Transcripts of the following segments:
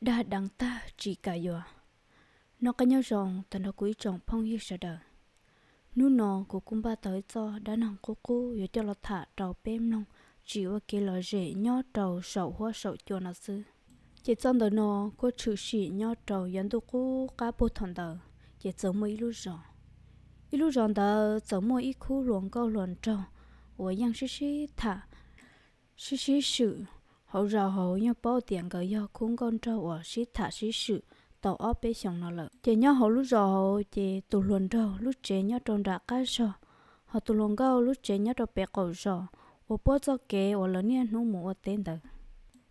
Dag deev tag tsis kam yuav. Noj qab nyob zoo tag nrho kuv ib tsoom phooj ywg sawv daws. Hnub no kuv kuj npaj tau ib txoj dab neeg qub qub yuav coj los tham rau peb mloog tsim ua kev lom zem nyob rau saum huab saum cua no xwb. Ces txoj ntawm no kuj tshwm sim nyob rau yav ntuj qub qab puag thaum ntawd, ces txawm muaj ib lub zos. Ib lub zos ntawd txawm muaj ib khub hluas nkauj hluas nraug uas yeej sib sib tham, sib sib swm. Hauv zos hauv yeej paub tias nkawd yog khub nkauj nraug uas sib tham sib swm tau ob peb xyoos no lawm. Ces nyob hauv lub zos hauv ces tus hluas nraug lub tsev nyob rau nram qab zos, ho tus hluas nkauj lub tsev nyob rau pem qaum zos, uas puab txoj kev uas lawv niaj hnub mus ua teb ntawd.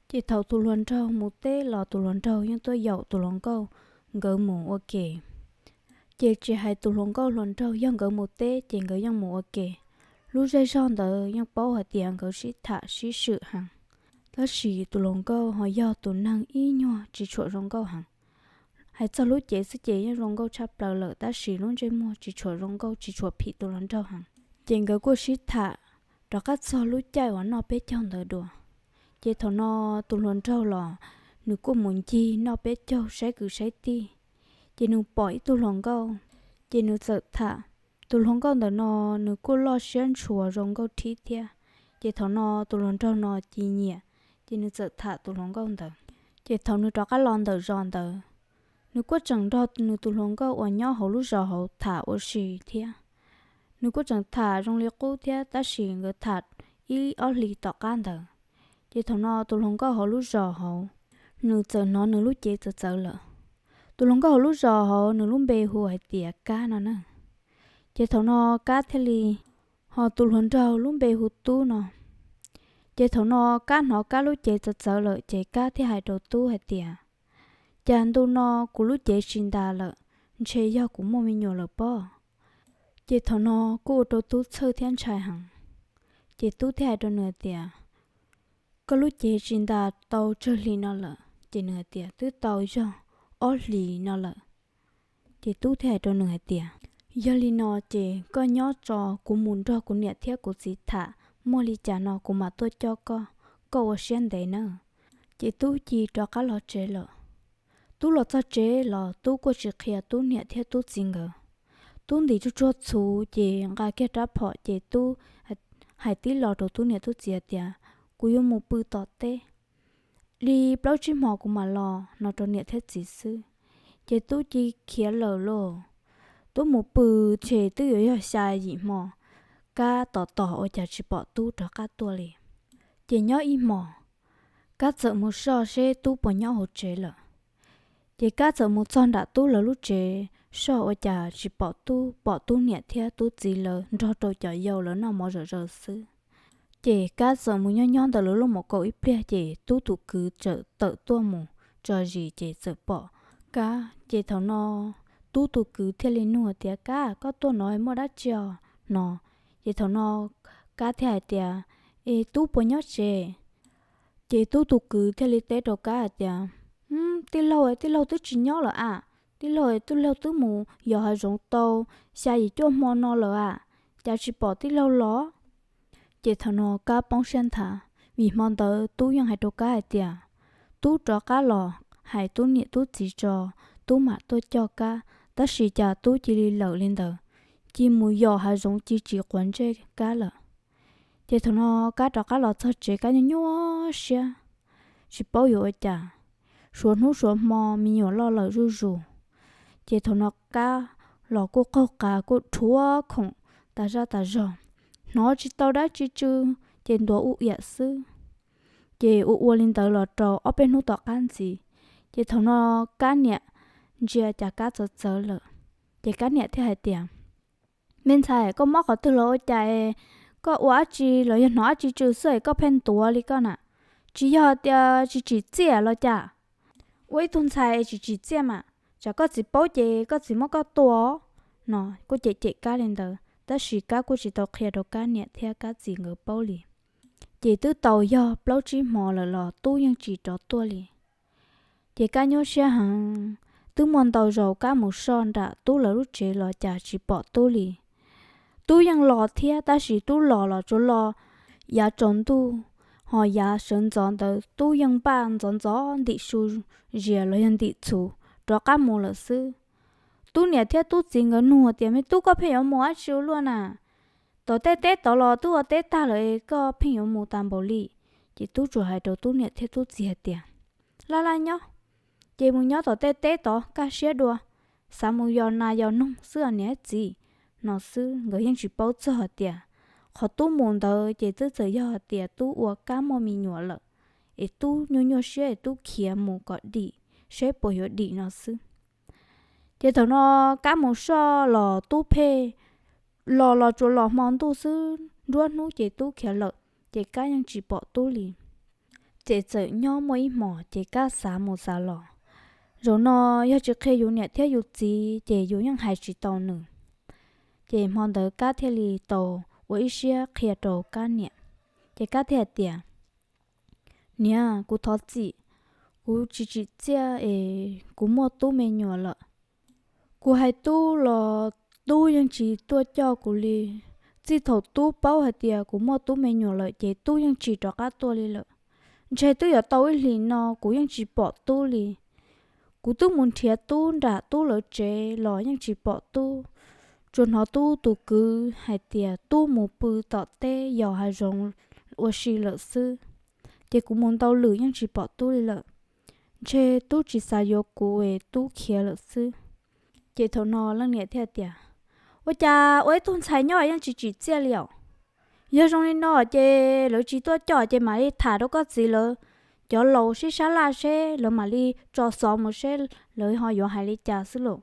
Ces thaum tus hluas nraug mus teb los tus hluas nraug yeej tuaj yaum tus hluas nkauj nkawd mus ua ke. Ces tsis hais tus hluas nkauj hluas nraug yog nkawd mus teb ces nkawd yeej mus ua ke. Lub zej zog ntawd yeej paub hais tias nkawd sib tham sib swm heev. Tab sis tus hluas nkauj ho yog tus neeg ib nyuag tsis tshua zoo nkauj heev. Hais txog lub cev xwb ces yeej zoo nkauj tshaj plaws lawm, tab sis lub ntsej muag tsis tshua zoo nkauj, tsis tshua phim tus hluas nraug heev. Ces nkawd kuj sib tham rov qab txog lub caij uas noj peb caug ntawd dua. Ces thaum no tus hluas nraug los nws kuj mus ncig noj peb caug saib kwv saib tij. Ces nws pom ib tug hluas nkauj, ces nws txawm tham. Tus hluas nkauj ntawm no nws kuj loj siab ntshua zoo nkauj thib thiab. Ces thaum no tus hluas nraug no cia nyiam, ces nws txawm tham tus hluas nkauj ntawd. Ces thaum nws rov qab los ntawm zos ntawd, nws kuj tseem nrog nws tus hluas nkauj uas nyob hauv lub zos hauv tham ua si thiab. Nws kuj tseem tham zoo li qub thiab, tab sis nkawd tham ib ob hlis tom qab ntawd, ces thaum no tus hluas nkauj hauv lub zos hauv, nws txawm hnov nws lub cev txawv txawv lawm. Tus hluas nkauj hauv lub zos hauv nws lub npe hu hais tias Kab no na. Ces thaum no Kab thiaj li, ho tus hluas nraug lub npe hu Tub no. Ces thaum no Kab hnov Kab lub cev txawv txawv lawm ces Kab thiaj hais rau Tub hais tias, cas ntu no kuv lub cev tsis ntas lawm, ntshe yog kuv muaj me nyuam lawm pob. Ces thaum no kuj ua rau Tub txhawj thiab ntshai heev. Ces Tub thiaj hais rau nws hais tias, koj lub cev tsis ntas tau tsawg hlis no lawm? Ces nws hais tias twb tau yog ob hlis no lawm. Ces Tub thiaj hais rau nws hais tias, yog li no ces koj nyob tso, kuv mus nrog kuv niam thiab kuv txiv tham, muaj li cas no kuv mam tuaj coj koj, koj ua siab ntev nawb. Ces Tub cia rov qab los tsev lawm. Tub los txog tsev los Tub kuj tsis qhia Tub niam thiab Tub txiv nkawd. Tub ntim tsuj tsuag txhuv ces nqa kiag rab phom ces Tub hais tib lo rau Tub niam Tub txiv hais tias, kuv yuav mus pw tom teb li plaub tsib hmo kuv mam los no rau niam thiab txiv xwb. Ces Tub cia khiav lawm lauj. Tub mus pw ces twb yuav yog xya yim hmo, Kab tos tos ua cas tsis pom Tub rov qab tuaj li. Ces nyob ib hmos, Kab txawm mus soj seb Tub puas nyob hauv tsev lawm. Ces Kab txawm mus txog nram Tub lawv lub tsev, soj ua cas tsis pom Tub, pom Tub niam thiab Tub txiv lawv nrog rau cov yau lawv noj mov zom zaws xwb. Ces Kab txawm mus nyob nyob ntawm lawv lub mom kaum ib pliag ces Tub tus kwv txawm tawm tuaj mus tso zis ces txawm pom Kab. Ces thaum no Tub tus kwv thiaj li nug tias, Kab, koj tuaj no muaj dab tsi os? No. Ces thaum no Kab thiaj hais tias, es Tub puas nyob tsev? Ces Tub tus kwv thiaj li teb rau Kab hais tias, tij laug, tij laug twb tsis nyob lawm a, tij laug, tij laug twb mus yos hav zoov tau xya yim cuaj hmo no lawm a, cas tsis pom tij laug los? Ces thaum no Kab poob siab nthav, vim hmo ntawd Tub yeej hais rau Kab hais tias, Tub rov qab los hais Tub niam Tub txiv tso, Tub mam tuaj coj Kab, tab sis cas Tub cia li lawm li ntawd, cia mus yos hav zoov cia tsis quav ntsej Kab lawm. Ces thaum no Kab rov qab los txog tsev Kab nyuaj nyuaj siab, tsis paub yuav ua cas, suav hnub suav hmo me nyuam loj lawm zuj zus. Ces thaum no Kab los kuj qaug qa kuj dhuav khoom tas zaj tas zog, hnov tsis tau dab tsi tsw, ces ntuav ua iam xwb. Ces ua ua li ntawd los rau ob peb hnub tom qab ntxiv, ces thaum no Kab niam ntsia cas Kab txawv txawv lawm. Ces Kab niam thiaj hais tias, me ntxhais, koj mob qhov twg los ua cas es koj ua dab tsi los yog hnov dab tsi tsw xwb es koj pheej ntuav li koj na? Tsis yog tias tsis tsim txiaj los cas? Ua ib tug ntxhais tsis tsim txiaj mas, tsam koj txiv paub ces koj txiv muab koj tua. No kuj cem cem Kab li ntawd, tab sis Kab kuj tsis tau qhia rau Kab niam thiab Kab txiv nkawd paub li. Ces twb tau yog plaub tsib hmo lawm los Tub yeej tsis rov tuaj li. Ces Kab nyuaj siab heev, twb muaj ntau zaus Kab mus soj nram Tub lawv lub tsev los cas tsis pom Tub li. Tub yeej los thiab, tab sis Tub los los tsuas los yav tsaus ntuj, ho yav sawv ntxov ntawd tub yeej npaj ntxov ntxov ntim su zias los yog ntim txhuv rov qab mus lawm xwb. Tub niam thiab tub txiv nkawd nug tias, Me tub, koj pheej yuav mus dab tsi ua luaj na? Tom tej teb tod los twb ua teb tag lawm es koj pheej yuav mus tas npaum li? Ces tub tsuas hais rau tub niam thiab tub txiv hais tias, Laj laj nyob, ces mus nyob tom tej teb tod kaj siab dua, xav mus yos nas yos noog xwb os niam txiv, no xwb. Nkawd yeej tsis paub txog hais tias qhov tub mus ntawd ces twb txawm yog hais tias tub ua kab muaj me nyuam lawm, es tub nyuaj nyuaj siab es tub khiav mus kom dim, saib puas yuav dim no xwb. Ces thaum no kab mus soj los tub pheej los los tsuas los hmo ntuj xwb, nruab hnub ces tub khiav lawm, ces kab yeej tsis pom tub li. Ces txawm nyob muaj ib hmos ces kab xav mus xav los, zaum no yog tsis qhia yus niam thiab yus txiv ces yus yeej hais tsis tau nws. Ces hmo ntawd kab thiaj li tau ua ib siab qhia rau kab niam. Ces kab thiaj hais tias, Niam, kuv thov txim, kuv tsis tsim txiaj es kuv muaj tub me nyuam lawm. Kuv hais tub los tub yeej tsis tuaj coj kuv li. Txij thaum tub paub hais tias kuv muaj tub me nyuam lawm ces tub yeej tsis rov qab tuaj li lawm. Ntshe twb yuav tau ib hlis no kuv yeej tsis pom tub li. Kuv twb mus nrhiav tub nram tub lawv tsev los yeej tsis pom tub. Tsuas hnov tub tus kwv hais tias tub mus pw tom teb yos hav zoov ua si lawm xwb. Ces kuv mus ntau lwm yeej tsis pom tub li lawm. Ntshe tub tsis xav yuav kuv es tub khiav lawm xwb. Ces thaum no leej niam thiaj tias, Ua cas ua ib tug ntxhais nyob yeej tsis tsim txiaj li os? Yog zoo li no ces lawv tsis tuaj coj ces mam li tham rau koj txiv lawv cov laus sib sab laj seb lawv mam li tso xov mus seb lawv ho yuav hais li cas xwb lauj.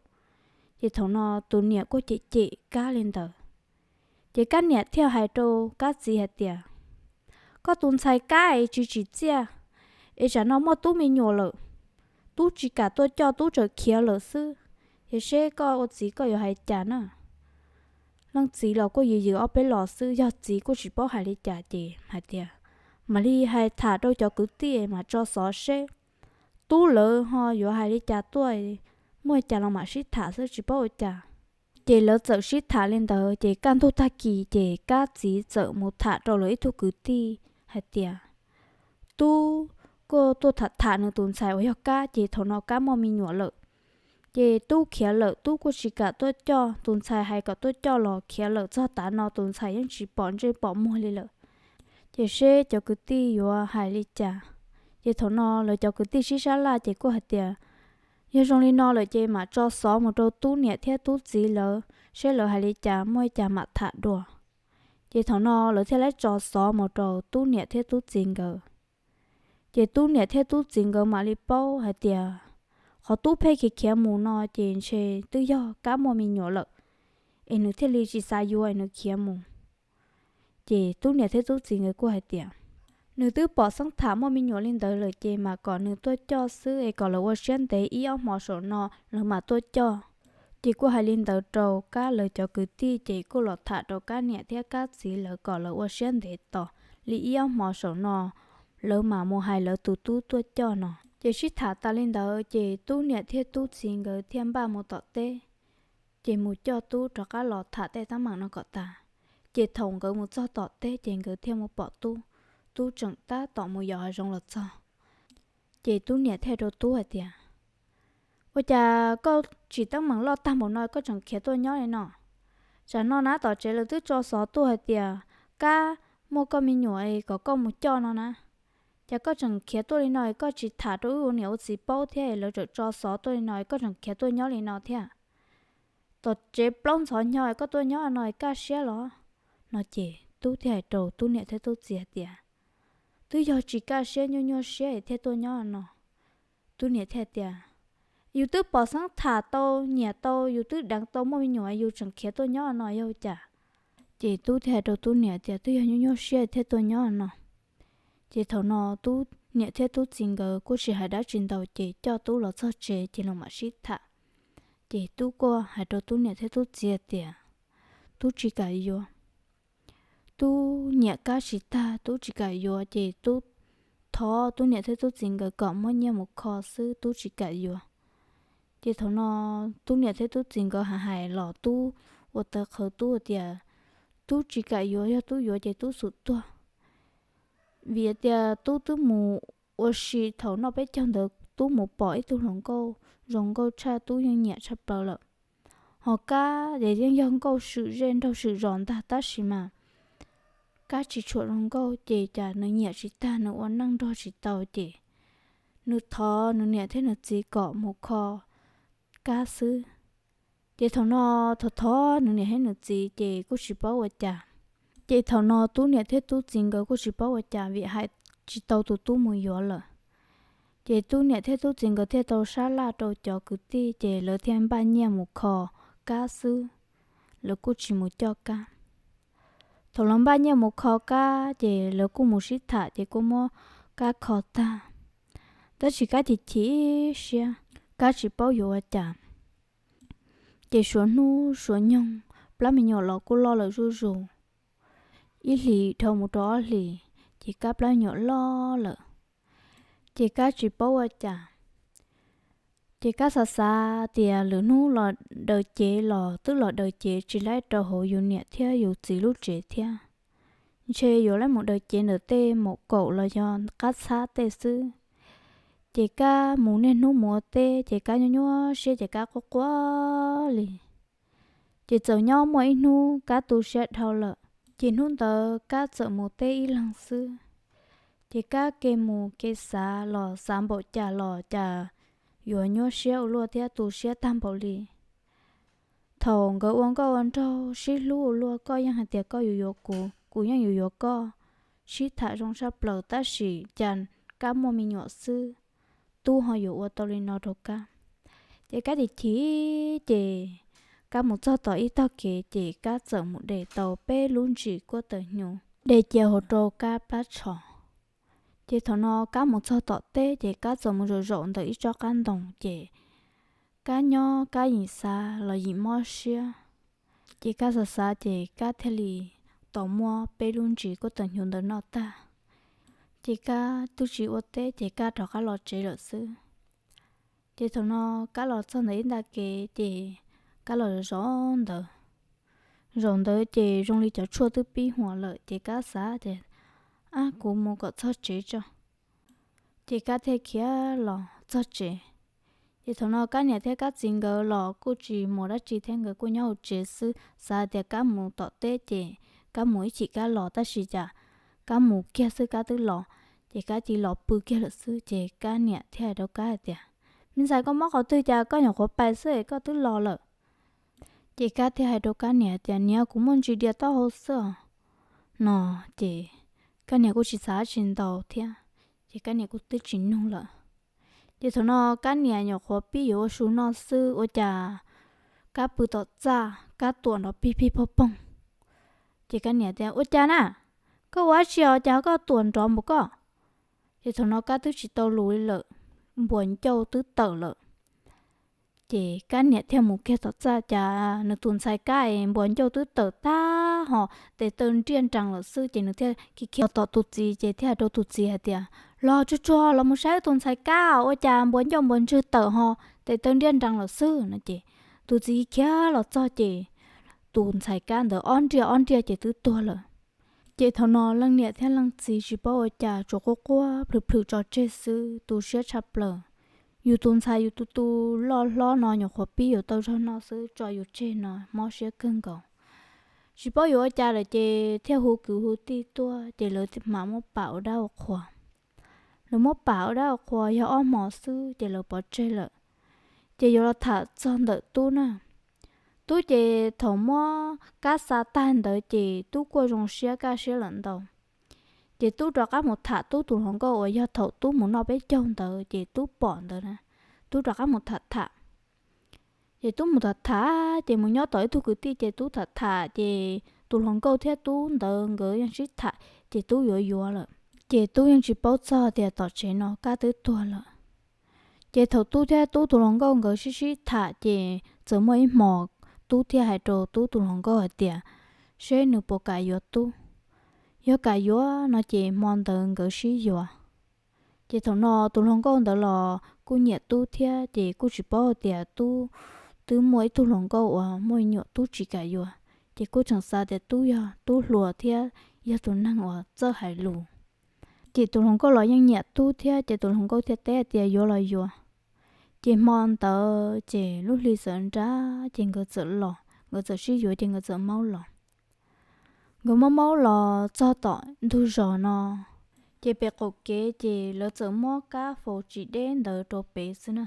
Ces thaum no tus niam kuj cem cem kab li ntawd. Ces kab niam thiaj hais rau kab txiv hais tias, Koj tus ntxhais kab es tsis tsim txiaj, es tsam no muaj tub me nyuam lawm, tub tsis kam tuaj coj tub txawm khiav lawm xwb, ces seb koj ua txiv koj yuav hais cas na? Leej txiv los kuj yws yws ob peb los xwb, yog txiv kuj tsis paub hais li cas ces hais tias, Mam li hais tham rau cov kwv tij mas tso xov seb tub lawv ho yuav hais li cas tuaj, muaj cas los mam sib tham xwb tsis paub ua cas. Ces lawv txawm sib tham li ntawd ces kaj ntug tag kis ces kab txiv txawm mus tham rau lawv ib tug kwv tij hais tias, Tub kuj tuaj tham tham nws tus ntxhais uas yog kab ces thaum no kab muaj me nyuam lawm. Ces tub khiav lawm tub kuj tsis kam tuaj coj, tus ntxhais hais kom tuaj coj los khiav lawm txog tav no tus ntxhais yeej tsis pom ntsej pom muag li lawm. Ces seb cov kwv tij yuav hais li cas. Ces thaum no lawv cov kwv tij sib sab laj ces kuj hais tias, Yog zoo li no lawm ces mam tso xov mus rau tub niam thiab tub txiv lawv seb lawv hais li cas muaj li cas mam tham dua. Ces thaum no lawv thiaj li tso xov mus rau tub niam thiab tub txiv nkawd. Ces tub niam thiab tub txiv nkawd mam li paub hais tias qhov tub pheej khiav khiav mus no ces ntshe twb yog kab muaj me nyuam lawm, es nws thiaj li tsis xav yuav es nws khiav mus. Ces tub niam thiab tub txiv nkawd kuj hais tias, Nws twb pom xeeb tham muaj me nyuam li ntawd lawm ces mam kom nws tuaj coj xwb es kom lawv ua siab ntev ib ob hmo saum no lawv mam tuaj coj. Ces kuj hais li ntawd rau kab lawv cov kwv tij ces kuj los tham rau kab niam thiab kab txiv lawv kom lawv ua siab ntev tos li ib ob hmo saum no lawv mam mus hais lawv tus tub tuaj coj no. Ces sib tham tas li ntawd ces tub niam thiab tub txiv nkawd thiaj npaj mus tom teb, ces mus coj tub rov qab los tham tej teeb meem no kom tas. Ces thaum nkawd mus txog tom teb ces nkawd thiaj mus pom tub, tub tseem tab tom mus yos hav zoov los txog. Ces tub niam thiaj rau tub hais tias, Ua cas koj tsim teeb meem loj tag npaum no koj tseem khiav tuaj nyob li no? Tsam no na tom tsev lawv twb tso xov tuaj hais tias kab muaj koj me nyuam es kom koj mus coj no na. Cas koj tseem khiav tuaj li no es koj tsis tham rau wb ua niam ua txiv paub thiab es lawv tseem tso xov tuaj li no es koj tseem khiav tuaj nyob li no thiab? Tom tsev plaub ntxhov hnyo es koj tuaj nyob no es kaj siab los? No ces tub thiaj hais rau tub niam thiab tub txiv hais tias, Twb yog tsis kaj siab nyuaj nyuaj siab es thiaj tuaj nyob no. Tub niam thiaj tias, Yus twb pom xeeb tham tau nyiam tau yus twb deev tau muaj me nyuam yus tseem khiav tuaj nyob no yog cas? Ces tub thiaj hais rau tub niam tias, Twb yog nyuaj nyuaj siab thiaj tuaj nyob no. Ces thaum no tub niam thiab tub txiv nkawd kuj tsis hais dab tsi ntau ces coj tub los txog tsev ces los mam sib tham. Ces tub kuj hais rau tub niam thiab tub txiv tias, Tub tsis kam yuav. Tub nyiam kab tsis tag, tub tsis kam yuav ces tub thov tub niam thiab tub txiv nkawd kom muab nyiaj mus kho xwb, tub tsis kam yuav. Ces thaum no tub niam thiab tub txiv nkawd hais hais los tub ua tawv qhawv tub tias tub tsis kam yuav, yog tub yuav ces tub xum tuag. Vim tias Tub twb mus ua si thaum noj peb caug ntawd, Tub mus pom ib tug hluas nkauj zoo nkauj tshaj, Tub yeej nyiam tshaj plaws lawm. Ho Kab ces yeej yog nkauj swm zej nraug swm zos ntag, tab sis mas Kab tsis tshua zoo nkauj ces cas nws nyiam tsis tag, nws ua neej nrog tsis tau ces nws thov nws niam thiab nws txiv kom mus kho Kab xwb. Ces thaum no thov thov nws niam thiab nws txiv ces kuj tsis paub ua cas. Ces thaum no Tub niam thiab Tub txiv nkawd kuj tsis paub ua cas vim hais tsis tau tus tub mus yuav lawm. Ces Tub niam thiab Tub txiv nkawd thiaj tau sab laj rau cov kwv tij ces lawv thiaj npaj nyiaj mus kho Kab xwb, lawv kuj tsis mus coj Kab. Thaum lawv npaj nyiaj mus kho Kab ces lawv kuj mus sib tham ces kuj muab Kab kho tag. Tab sis Kab chim chim siab, Kab tsis paub yuav ua cas. Ces suav hnub suav nyoog, plab me nyuam los kuj loj lawm zuj zus. Ib hlis dhau mus rau ob hlis, ces Kab plab me nyuam loj lawm. Ces Kab tsis paub ua cas. Ces Kab xav xav tias lwm hnub los daws cev los twb los daws cev tsis laib rau hauv yus niam thiab yus txiv lub tsev thiab. Ntshe yuav laib mus daws cev ntawm tej maum kaum los yog qab txhab tej xwb. Ces Kab mus niaj hnub mus ua teb ces Kab nyuaj nyuaj siab ces Kab quaj quaj li. Ces txawm nyob muaj ib hnub Kab tu siab dhau lawm, ces hnub ntawd Kab txawm mus teb ib leeg xwb. Ces Kab kev mus kev xav los xav npaum cas los cas yuav nyuaj siab ua luaj thiab tu siab tag npaum li. Thaum nkawd ua nkauj ua nraug sib hlub ua luaj, koj yeej hais tias koj yuav yuav kuv, kuv yeej yuav yuav koj, sib tham zoo tshaj plaws tab sis cas Kab muaj me nyuam xwb, Tub ho yuav ua tau li no rau Kab. Ces Kab chim chim ces Kab mus txog tom ib tog kev ces Kab txawm mus de tau peb lub ntsis kuab tawm hnyuv de cia hauv rau Kab plab tsho. Ces thaum no Kab mus txog tom teb ces Kab txawm mus zaum zaum ntawm ib tsob qab ntoo ces Kab nyob Kab yim xav los yim mob siab. Ces Kab xav xav ces Kab thiaj li tau muab peb lub ntsis kuab tawm hnyuv ntawd noj tag. Ces Kab twb tsis ua teb ces Kab rov qab los tsev lawm xwb. Ces thaum no Kab los txog ntawm ib nta kev ces Kab los zaum ntawd. Zaum ntawd ces zoo li cov tshuaj twb pib huam lawm ces Kab xav tias, ab, kuv mus kom txog tsev tso. Ces Kab thiaj khiav los txog tsev. Ces thaum no Kab niam thiab Kab txiv nkawd los kuj tsis mus dab tsi thiab, nkawd kuj nyob hauv tsev xwb, xav tias Kab mus tom teb ces Kab mus ib chim Kab los, tab sis cas Kab mus kiag xwb Kab twb los. Ces Kab cia li los pw kiag lawm xwb ces Kab niam thiaj hais rau Kab hais tias, me ntxhais, koj mob qhov twg cas koj nyuam qhuav pais xwb es koj twb los lawm? Ces Kab thiaj hais rau Kab niam tias, niam, kuv muaj ntsis dias taub hau xwb os, no. Ces Kab niam kuj tsis xav tsis ntau thiab, ces Kab niam kuj twb tsis nug lawm. Ces thaum no Kab niam nyuam qhuav pib yuav ua su noj xwb ua cas Kab pw tom txaj Kab tuam nrov pig pig pog poog. Ces Kab niam tias, ua cas na? Koj ua dab tsi os cas koj tuam nrov npaum koj? Ces thaum no Kab twb tsis tau lus li lawm, npuas ncauj twb tawm lawm. Ces Kab niam thiaj mus kiag tom txaj cas nws tus ntxhais Kab es npuas ncauj twb tawm tag ho tes taw nriaj nrees lawm xwb ces nws thiaj khiav kiag tom tus txiv ces thiaj hais rau tus txiv hais tias, los tsuag tsuag los mus saib tus ntxhais Kab ua cas npuas ncauj npuas ntswg tawm ho tes taw nriaj nrees lawm xwb no. Ces tus txiv khiav los txog ces tus ntxhais Kab ntawd ob nriaj ob nriaj ces twb tuag lawm. Ces thaum no leej niam thiab leej txiv tsis paub ua cas tsuas quaj quaj plhws plhws tso tseg xwb, tu siab tshaj plaws. Yus tus ntxhais yus tus tu loj hlob no nyuam qhuav pib yuav tau zaug noj xwb tso yus tseg no mob siab kawg nkaus. Tsis paub yuav ua cas lawm ces thiaj hu kwv hu tij tuaj ces lawv mam muab pam ua dab ua qhua. Lawv muab pam ua dab ua qhua yog ob hmo xwb ces lawv pov tseg lawm. Ces yuav los tham txog ntawm Tub na. Tub ces thaum muab Kab xa tag ntawd ces Tub kuj zoo siab kaj siab lawm ntau. Ces Tub rov qab mus tham Tub tus hluas nkauj uas yog thaum Tub mus noj peb caug ntawd ces Tub pom ntawd na. Tub rov qab mus tham tham. Ces Tub mus tham tham ces mus nyob tom ib tug kwv tij ces Tub tham tham ces tus hluas nkauj thiab Tub ntawd nkawd yeej sib tham ces Tub yuav yuav lawm. Ces Tub yeej tsis paub txog tias tom tsev no Kab twb tuag lawm. Ces thaum Tub thiab Tub tus hluas nkauj nkawd sib sib tham ces txawm muaj ib hmos Tub thiaj hais rau Tub tus hluas nkauj hais tias, seb nws puas kam yuav Tub. Yog kam yuav no ces hmo ntawd nkawd sib yuav. Ces thaum no tus hluas nkauj ntawd los kuj nyiam Tub thiab ces kuj tsis paub hais tias Tub twb muaj ib tug hluas nkauj uas muaj me nyuam Tub tsis kam yuav. Ces kuj tseem xav tias Tub yog Tub hluas thiab yog tus neeg uas txawj hais lus. Ces tus hluas nkauj los yeej nyiam Tub thiab, ces tus hluas nkauj thiaj teb tias yuav los yuav. Ces hmo ntawd ces lub hli txawm nrab, ces nkawd txawm los, nkawd txawm sib yuav, ces nkawd txawm maub los. Nkawd maub maub los txog tom ntug zos no, ces pem qaum kev ces lawv txawm muab kab faus tsis deb ntawd rau pem xwb na.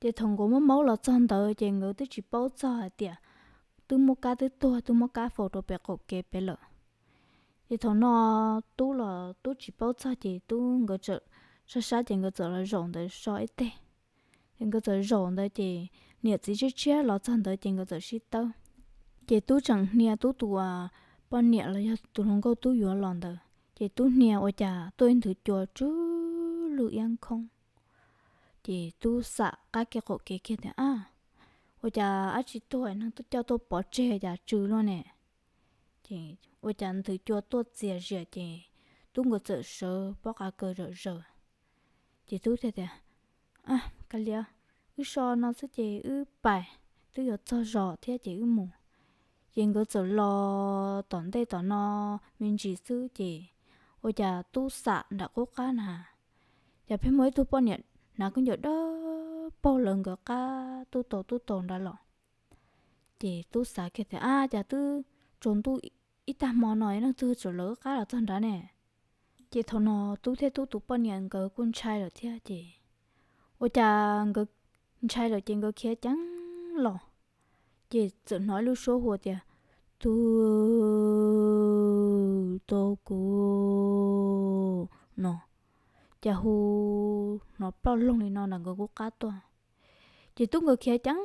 Ces thaum nkawd maub maub los txog ntawd ces nkawd twb tsis paub txog hais tias twb muab kab, twb tuag, twb muab kab faus rau pem qaum kev pem lawm. Ces thaum no Tub los Tub tsis paub txog, ces Tub nkawd txawm sab sab, ces nkawd txawm los zaum ntawd so ib teg. Ces nkawd txawm zaum ntawd ces niam txiv tshiab tshiab los txog ntawd ces nkawd txawm sib tawb. Ces Tub tseem hnia Tub tus poj niam los yog tus hluas nkauj Tub yuav los ntawd, ces Tub hnia ua cas tuaj ib nthwv cua tsw lwj iab nkoob. Ces Tub xam qab kev qaum kev kiag tias, ab, ua cas dab tsi tuag neeg coj tuaj pov tseg cas tsw luaj ne? Ces ua cas nthwv cua tuaj txias zias, ces Tub nkawd txawm sawv pob qa kaw zom zaws. Ces Tub thiaj tias, kav liam, wb so no xwb ces wb pais, twb yuav txog zos thiab ces wb mus. Ces nkawd txawm los tom ntej tom no me ntsis xwb ces ua cas Tub xam nram qub qab na, cas pheej muaj ib tug poj niam hnav khaub ncaws dawb paug lawv nkawd qab tub taug tub taug nrad los. Ces Tub xav kiag tias, ab, cas twb tsaus ntuj ib tag hmo no leej twg tseem lawv wb qab los txog nrad ne? Ces thaum no Tub thiab Tub tus poj niam nkawd kuj ntshai lawm thiab ces ua cas nkawd ntshai lawm ces nkawd khiav ceev los. Ces txawm hnov ib lub suab hu tias, Tub, tau kuv no. Cas hu hnov ploj loog li no nram nkawd qub qab tuaj. Ces Tub nkawd khiav ceev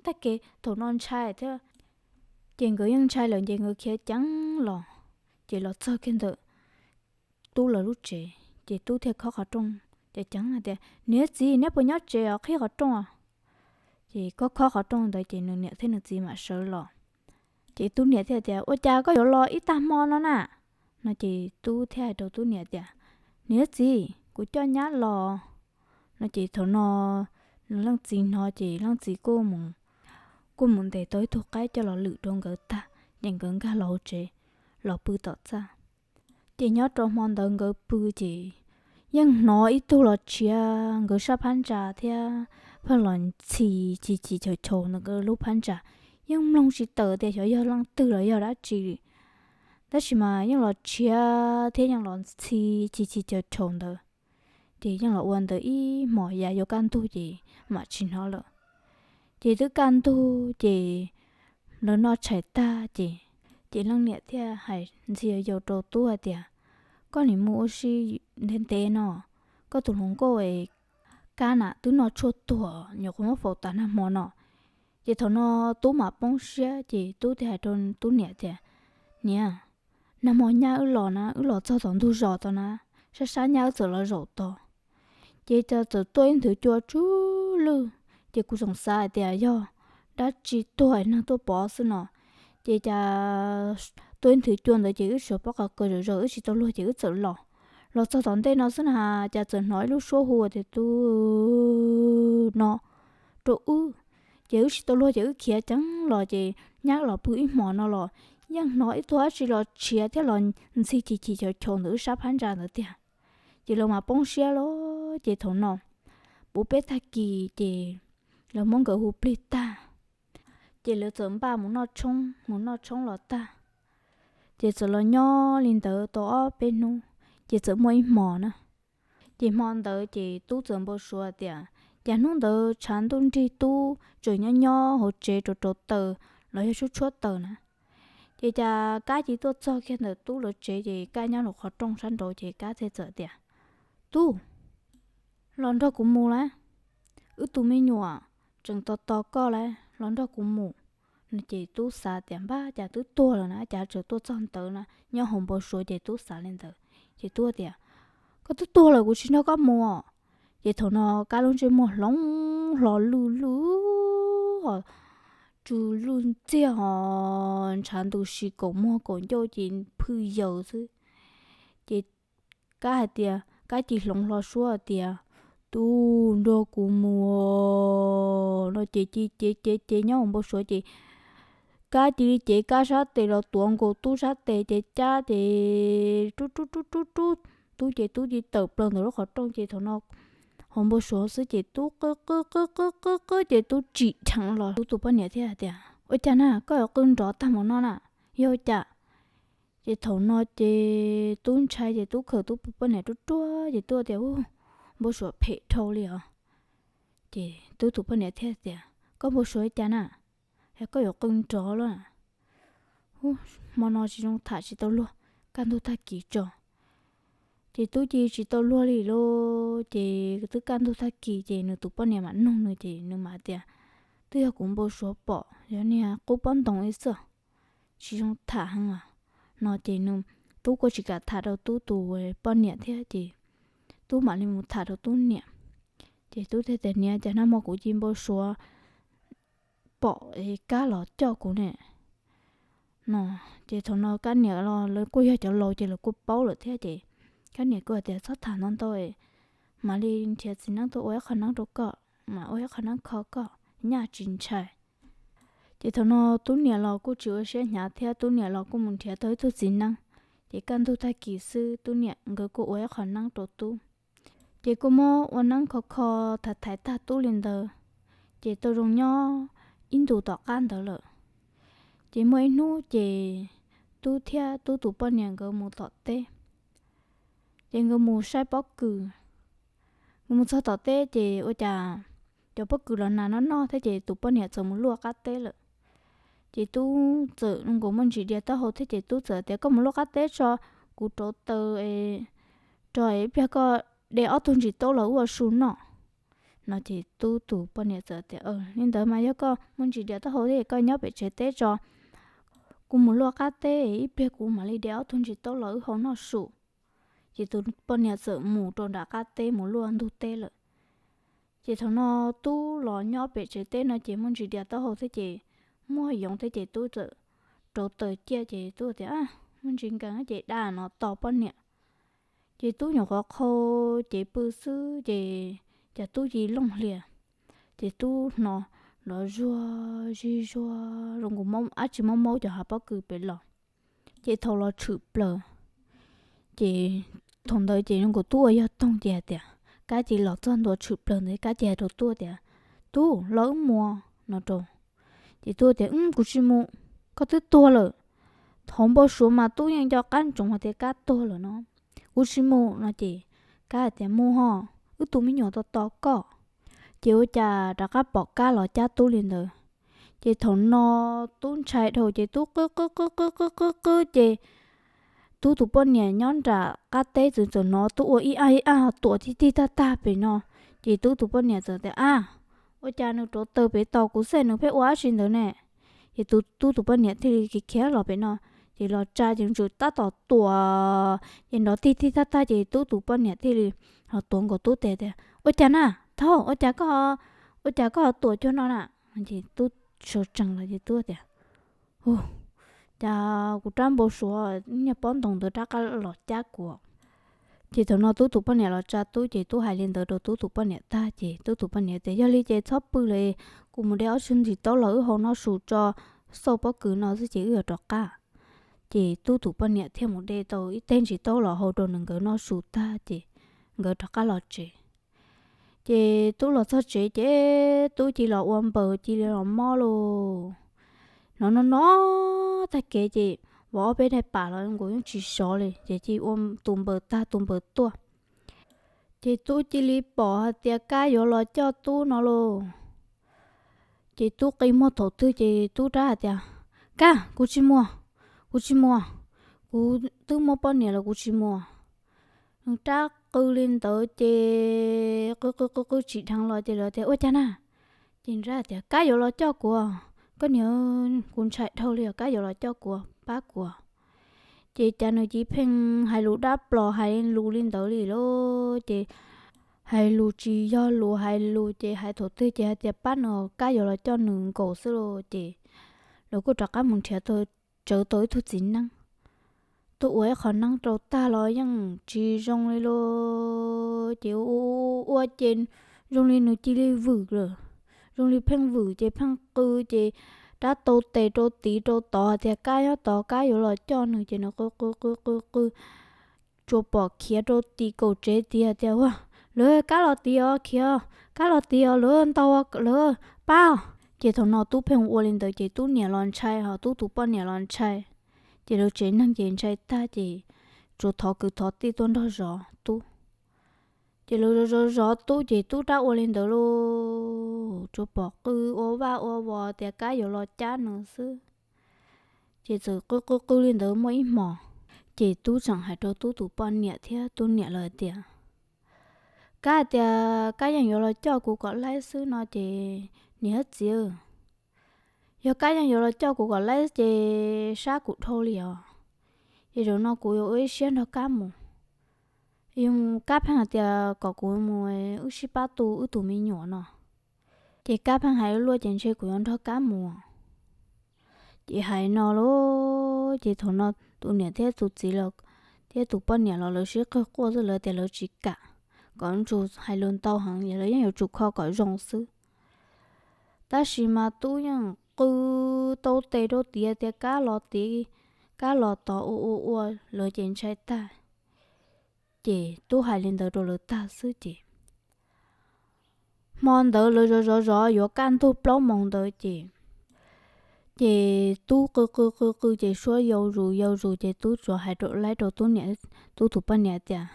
tag kev, thaum no ntshai thiab, ces nkawd yeej ntshai lawm ces nkawd khiav ceev los. Ces los txog kiag ntawm Tub lawv lub tsev ces Tub thiaj khob qhov rooj ceev ceev hais tias, niam txiv, neb puas nyob tsev os, qhib qhov rooj os. Ces khob khob qhov rooj ntawd ces nws niam thiab nws txiv mam sawv los. Ces Tub niam thiaj tias, ua cas koj yuav los ib tag hmo no na? No ces Tub thiaj hais rau Tub niam tias, niam txiv, kuv coj nyab los. No ces thaum no leej txiv hnov ces leej txiv kuj mus ntes tau ib tug qaib coj los lwm rau nkawd tag, ces nkawd nkag los hauv tsev los pw tom txaj. Ces nyob rau hmo ntawd nkawd pw ces yeej hnov ib tug los tshiav nkawd sab phab ntsa thiab pheej los ntxhi chis chis chaus chaus ntawm nkawd lub phab ntsa. Yeej mloog tsis tawm tias xyov yog leej twg los yog dab tsi li, tab sis mas yeej los tshiav thiab yeej los ntxhi chis chis chaus chaus ntawd. Ces yeej los ua ntawd ib hmos yav yuav kaj ntug ces mam tsis hnov lawm. Ces twb kaj ntug ces lawv noj tshais tag ces, ces leej niam thiaj hais ntxhi yau yau rau Tub hais tias, koj nim mus ua si ntev ntev no, koj tus hluas nkauj Kab na twb noj tshuaj tuag nyuam qhuav muab faus tas nag hmo no. Ces thaum no Tub mam poob siab ces Tub thiaj hais rau Tub niam tias, niam, nag hmo nyab wb los na, wb los txog tom ntug zos tod na, sab sab nyab wb txawm los zaum tod. Ces txawm tuaj ib nthwv cua tsw lwj, ces kuv tseem xav hais tias yog dab tsi tuag neeg tuaj pov xwb no. Ces cas tuaj ib nthwv cua ntawd ces wb sawv pob qa kaw zom zaws wb tsis tau luag ces wb txawm los. Los txog tom ntej no xwb na cas txawm hnov ib lub suab hu tias, tus no rau wb. Ces wb tsis tau luag ces wb khiav ceev los ces nyab los pw ib hmos no los yeej hnov ib tug dab tsi los tshiav thiab los ntxhi chis chis chaus chaus ntawm wb sab phab ntsa ntawd tiag. Ces lawv mas poob siab lawm ces thaum no puv peb tag kis ces lawv muab nkawd hu plig tag. Ces lawv txawm npaj mus noj tshoob, mus noj tshoob los tag, ces txawm los nyob li ntawd tau ob peb hnub, ces txawm muaj ib hmos na. Ces hmo ntawd ces Tub txawm npau suav tias, cas hnub ntawd tshav ntuj nrig Tub tseem nyob nyob hauv tsev rau rau taws los yog tshuab tshuab taws na. Ces cas Kab cia tuaj txog kiag ntawm Tub lawv tsev ces Kab nyob rau qhov rooj sab nraud ces Kab thiaj txawm tias, Tub, los nrog kuv mus lauj, wb tus me nyuam tseem tos tos koj lauj, los nrog kuv mus. No ces Tub xav tias npab cas twb tuag lawm na cas tseem tuaj txog ntawd na, nyob hauv npau suav ces Tub xav li ntawd. Ces Tub tias, koj twb tuag lawm kuv tsis nrog koj mus. Ces thaum no Kab lub ntsej muag hloov hlo lwj lwj, tsw lwj ntxiag ho ntshav ntu si kaum muag kaum ncauj ces phwj yaws xwb. Ces Kab hais tias, Kab cia hloov hlo suab tias, Tub, nrog kuv mus no ces cia cev cev cev nyob hauv npau suav ces Kab cia li cev Kab sab tes los tuav nkaus Tub sab tes ces cab ces rub rub rub rub rub Tub ces tub cia li tawm plaws ntawm lub qhov rooj ces thaum no hauv npau suav xwb ces tub qw qw qw qw qw qw ces tub tsim dheev los. Tub tus poj niam thiaj hais tias, ua cas na koj yuav qw nrov tag mus no na, yog cas? Ces thaum no ces tub ntshai ces tub khawm tub poj niam ruaj ruaj ces tub tias, u, npau suav phem dhau li os. Ces tub tus poj niam thiaj tias, koj npau suav li cas na, es koj yuav qw nrov lawm? Hmo no tsis zoo tham tsis tau luag, kaj ntug tag kis tso. Ces tub cia li tsis tau luag li lauj, ces twb kaj ntug tag kis ces nws tus poj niam mam nug nws ces nws mam tias, twb yog kuv npau suav pom yog niag qub pob ntoos ib xwb, tsis zoo tham heev os. No ces nws, tub kuj tsis kam tham rau tub tus poj niam thiab ces tub mam li mus tham rau tub niam. Ces tub thiaj tias, niam, cas nag hmo kuv cia li npau suav pom Kab los coj kuv ne. No ces thaum no Kab niam los lawv kuj yog cov laus ces lawv kuj paub lawm thiab ces Kab niam kuj hais tias, txhob tham ntau ntau, mam li nrhiav txiv neeb tuaj ua ib qho neeb rau koj, mam ua ib qho neeb kho koj, nyaj tsis ntshai. Ces thaum no tub niam los kuj tsis ua siab hnyav thiab, tub niam los kuj mus nrhiav tau ib tug txiv neeb. Ces kaj ntug tag kis xwb tub niam nkawd kuj ua ib qho neeb rau tub. Ces kuj muab ua neeb kho kho thaiv thaiv tag tub li ntawd, ces tau zoo nyob ib ntus tom qab ntawd lawm. Ces muaj ib hnub ces tub thiab tub tus poj niam nkawd mus tom teb. Ces nkawd mus saib pob kws. Nkawd mus txog tom teb ces ua cas cov pob kws los nas noj noj thiab ces tus poj niam txawm mus luaj qab teb lawm. Ces tub txawm nkaus muaj ntsis dias taub hau thiab ces tub txawm tias, koj mus luaj qab teb tso, kuv rauv taws rau ib pliag koj de ob tug ntsis taub los wb ua su noj. No ces tub tus poj niam txawm tias, li ntawd mas yog koj muaj ntsis dias taub hau thiab koj nyob pem tsev teb tso, kuv mus luaj qab teb ib pliag kuv mam li de ob tug ntsis taub los wb hau noj su. Ces tus poj niam txawm mus rau nram qab teb mus luaj ntug teb lawm. Ces thaum no tub los nyob pem tsev teb no ces muaj ntsis dias taub hau thiab ces muaj yoov thiab ces tub txawm rauv taws ciaj ces tub tias, muaj ntsis nkees ces da no tos poj niam. Ces tub nyuam qhuav qhau cev pw xwb ces cas tub cia li looj hlias, ces tub hnov nrov zuag zig zuag zoo nkaus dab tsi maub maub cov hav pob kws pem los. Ces thaum los tshwm plaws, ces thaum ntawd ces zoo nkaus tub ua yog toog ces hais tias, Kab cia li los txog ntua tshwm plaws ntawd, Kab cia li hais rau tub tias, tub, los wb mus no rau. Ces tub tias, kuv tsis mus, koj twb tuag lawm. Thaum npau suav mas tub yeej nco qab ntsoov hais tias Kab tuag lawm no. Kuv tsis mus no ces Kab hais tias, mus ho, wb tus me nyuam tos tos koj. Ces ua cas rov qab pom Kab los cab tub li ntawd. Ces thaum no tub ntshai dhau ces tub qw qw qw qw qw qw qw ces tub tus poj niam nyob nram qab teb txawm txawm hnov tub ua ib aj ib aj tuam tig tig tag tag pem no. Ces tub tus poj niam txawm tias, a, ua cas nws rauv taws pem tos kuv xwb nws pheej ua dab tsi ntawd ne? Ces tus tub tus poj niam thiaj li khiav los pem no, ces los tsa ces ntsws tab tom tuam, ces nrov tig tig tag tag ces tub tus poj niam thiaj li ho tuav nkaus tub tes tias, ua cas na, thaub, ua cas koj, ua cas koj ho tuam cuag no na? Ces tub sawv tsees los ces tub tias, cas kuv rab npau suav niag pob ntoos ntawd rov qab los cab kuv. Ces thaum no tub tus poj niam los tsa tub ces tub hais li ntawd rau tub tus poj niam tag ces tub tus poj niam tias, yog li ces txhob pw lawm, kuv mus de ob tug ntsis taub los wb hau noj su tso, xauj pob kws no xwb ces wb yuav rov qab. Ces tub tus poj niam thiaj mus de tau ib teg ntsis taub los hau rau nws nkawd noj su tag ces nkawd rov qab los tsev. Ces tub los txog tsev ces tub cia li los ua npaws cia li los mob lauj. Hnov no no tag kev ces vov ob peb daim pam los nkaus yeej tsis sov li ces cia li ua tus npaws tag tus npaws tuaj. Ces tub cia li pom hais tias Kab yuav los coj tub no lauj. Ces tub qi muag thaum twg ces tub rov hais tias, Kab, kuv tsis mus, kuv tsis mus, kuv twb muaj poj niam lawm kuv tsis mus. Nws rov qw li ntawd ces qw qw qw qw tsis dheev los ces lawv tias, ua cas na? Ces nws rov hais tias, Kab yuav los coj kuv, koj niam, kuv ntshai dhau li os, Kab yuav los coj kuv, pab kuv. Ces cas nws cia li pheej hais lus dab plos hais lus li ntawd li lauj. Ces hais lus tsis yog lus hais lus ces hais thaum twg ces hais tias pab nws, Kab yuav los coj nws nkaus xwb lauj. Ces lawv kuj rov qab mus nrhiav tau, tsawv tau ib tug txiv neeb tuaj ua ib qho neeb rau tag los yeej tsis zoo li lauj. Ces ua ua ces zoo li nws cia li vwm lawm, zoo li pheej vwm ces pheej qw ces rov tau tes rau tid rau tod tias Kab nyob tod Kab yuav los coj nws ces nws qw qw qw qw qw tsuas pom khiav rau tim kaum tsev tias, tias, Ua, lawv kab los tid os, khiav, kab los tid os, lawv ntaus, lawv pab. Ces thaum no Tub pheej ua li ntawd ces Tub niam los ntshai, ho Tub tus poj niam los ntshai. Ces lawv tsev neeg ces ntshai tag ces tsuas thov kwv thov tij tuaj nrog zov Tub. Ces lawv zov zov zov Tub ces Tub rov ua li ntawd lauj, tsuas pom qw ua vaj ua vos tias kab yuav los cab nws xwb. Ces txawm qw qw qw li ntawd muaj ib hmos, ces Tub tseem hais rau Tub tus poj niam thiab Tub niam lawv tias, Kab tias kab yeej yuav los coj kuv kom laib xwb no ces niam thiab txiv, yog kab yeej yuav los coj kuv kom laib ces sab kuv dhau li os. Ces zaum no kuv yuav ua ib siab nrog kab mus. Yog kab pheej hais tias kom kuv mus wb sib pab tu wb tus me nyuam no. Ces kab pheej hais luaj ces ntshe kuv yuav nrog kab mus. Ces hais no lauj, ces thaum no tus niam thiab tus txiv los thiab tus poj niam los lawv sib qawg quaj xwb, lawv tias lawv tsis kam, kom Ntsus hais lus ntau heev, lawv yeej yuav tsum kho kom zoo xwb. Tab sis mas Tub yeej qw tau tes rau tiav tias kab los tid, kab los tod ua ua ua, lawv ces ntshai tag. Ces Tub hais li ntawd rau lawv tag xwb ces hmo ntawd lawv zov zov zov yuav kaj ntug plaub moos ntawd ces, ces Tub qw qw qw qw ces suab yau zus yau zus ces Tub tsuas hais rau, laib rau Tub niam, Tub tus poj niam tias,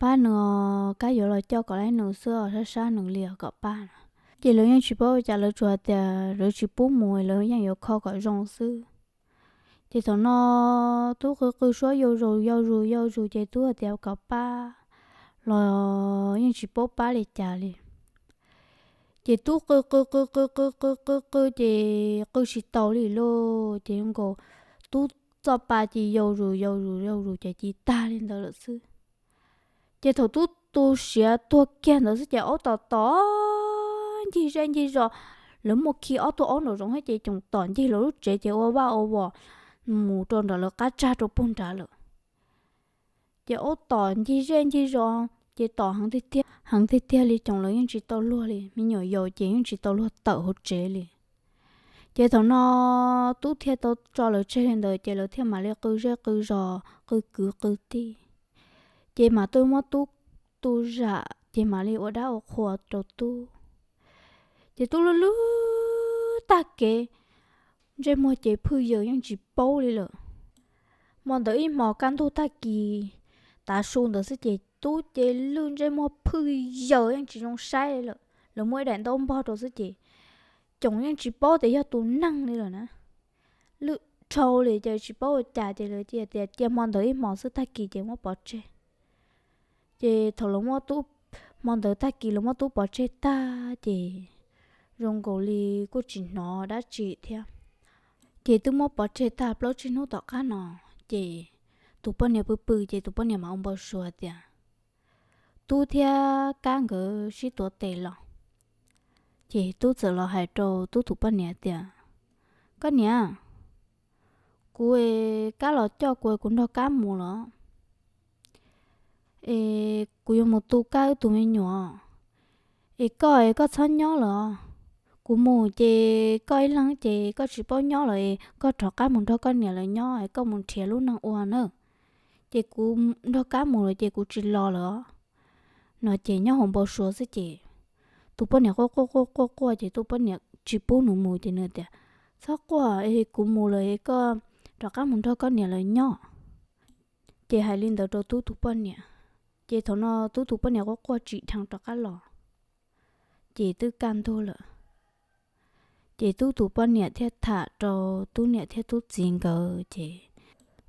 Pab nws os, kab yuav los coj kom laib nws xwb os, sab sab nws li os, kom pab no. Ces lawv yeej tsis paub ua cas, lawv tsuas hais tias lawv tsis pub mus, lawv yeej yuav kho kom zoo xwb. Ces thaum no Tub qw qw suab yau zus yau zus yau zus ces Tub hais tias kom pab los yeej tsis paub pab li cas li. Ces Tub qw qw qw qw qw qw qw qw ces qw tsis tau li lauj, ces zoo nkaus Tub txoj pa cia yau zus yau zus yau zus ces ci tag li ntawd lawm xwb. Ces thaum Tub tu siav tuag kiag ntawd xwb ces aub tom tom ncig zej ncig zos, lawv muaj khi ob tug aub nraum zoov thiab ces coom tom ncig lawv lub tsev ces ua vaj ua vos mus rau nram lawv qab tsag rau puag nrad lawm. Ces aub tom ncig zej ncig zos ces tom heev tiag tiag, heev tiag tiag li, coom lawv yeej tsis tau luag li, me nyuam yaus ces yeej tsis tau luag tawm hauv tsev li. Ces thaum no Tub thiaj tau tso lawv tseg li ntawd ces lawv thiaj mam li qw zej qw zos qw kwv qw tij. Ces mam tu muab Tub tu zam ces mam li ua dab ua qhua rau Tub. Ces Tub lub lub tag kev, ntsej muag ces phwj yaws yeej tsis paub li lawm. Hmo ntawd ib hmos kaj ntug tag kis tav su ntawd xwb ces Tub ces lub ntsej muag phwj yaws yeej tsis zoo saib li lawm, lawv muab ib daim ntaub npog rau xwb ces coom yeej tsis paub tias yog tus neeg li lawm na. Lwj dhau li ces tsis paub ua cas ces lawv cia tias cia hmo ntawd ib hmos xwb tag kis ces muab pov tseg. Ces thaum lawv muab Tub, hmo ntawd tag kis lawv muab Tub pov tseg tag ces zoo nkaus li kuj tsis hnov dab tsi thiab. Ces twb muab pov tseg tag plaub tsib hnub tom qab no, ces tus poj niam pw pw ces tus poj niam mam ua npau suav tias Tub thiab Kab nkawd sib tuav tes los. Ces Tub txawm los hais rau Tub tus poj niam tias, Koj niam, kuv es Kab los coj kuv es kuv nrog Kab mus los, es kuv yuav mus tu Kab wb tus me nyuam, es koj es koj txhob nyob lawm. Kuv mus ces koj ib leeg ces koj tsis paub nyob lawm es koj rov qab mus nrog koj niam lawv nyob es koj mus nrhiav lub neej ua na. Ces kuv nrog Kab mus lawm ces kuv tsis los lawm. No ces nyob hauv npau suav xwb ces tus poj niam quaj quaj quaj quaj quaj ces tus poj niam tsis pub nws mus ces nws tias, Txhob quaj, kuv mus lawm es koj rov qab mus nrog koj niam lawv nyob. Ces hais li ntawd rau Tub tus poj niam. Ces thaum no Tub tus poj niam quaj quaj tsim dheev rov qab los, ces twb kaj ntug lawm. Ces Tub tus poj niam thiaj tham rau Tub niam thiab Tub txiv nkawd ces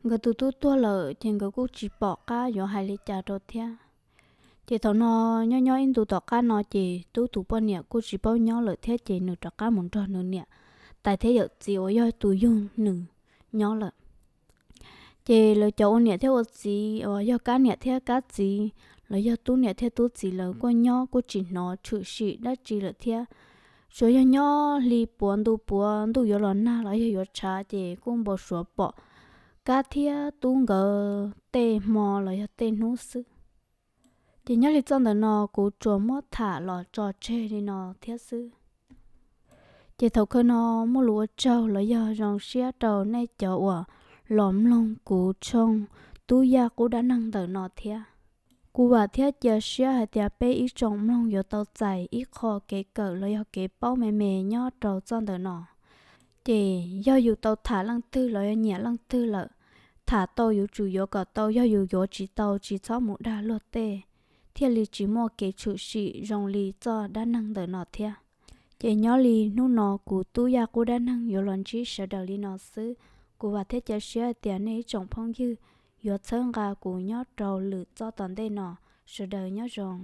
nkawd tus tub tuag lawm ces nkawd kuj tsis pom qab yuav hais li cas rau thiab. Ces thaum no nyob nyob ib ntu tom qab no ces Tub tus poj niam kuj tsis paub nyob lawm thiab ces nws rov qab mus nrog nws niam tais thiab yawm txiv uas yog tus yug nws nyob lawm. Ces lawv cov ua niam thiab ua txiv uas yog Kab niam thiab Kab txiv, los yog Tub niam thiab Tub txiv lawv kuj nyob kuj tsis hnov tshwm sim dab tsi lawm thiab. Tsuas yog nyob hli puav ntu puav ntuj yuav los nag los yog yuav tshav ces kuj npau suav pom Kab thiab Tub nkawd tej hmo los yog tej hnub xwb. Ces nyob li txoj ntawm no kuv tsuas muab tham los tso tseg li no thiab xwb. Ces thaum kawg no muaj lus ua tsaug los yog zoo siab rau nej cov uas los mloog kuv tshooj Tub Yaj qub dab neeg ntawm no thiab. Kuv vam thiab cia siab hais tias peb ib tsoom mloog yuav tau txais ib qho kev kawm los yog kev paub me me nyob rau txoj ntawm no. Ces yog yus tau tham leej twg los yog nyiam leej twg lawm, tham tau yuav tsum yuav kom tau, yog yus yuav tsis tau tsis txhob mus dag luag tej, thiaj li tsis muaj kev tshwm sim zoo li txoj dab neeg ntawm no thiab. Ces nyob li hnub no kuv Tub Yaj qub dab neeg yuav los ntsib sawv daws li no xwb. Kuv vam thiab cia siab hais tias nej ib tsoom phooj ywg yuav txhawb nqa kuv nyob rau lwm txoj tom ntej no. Sawv daws nyob zoo.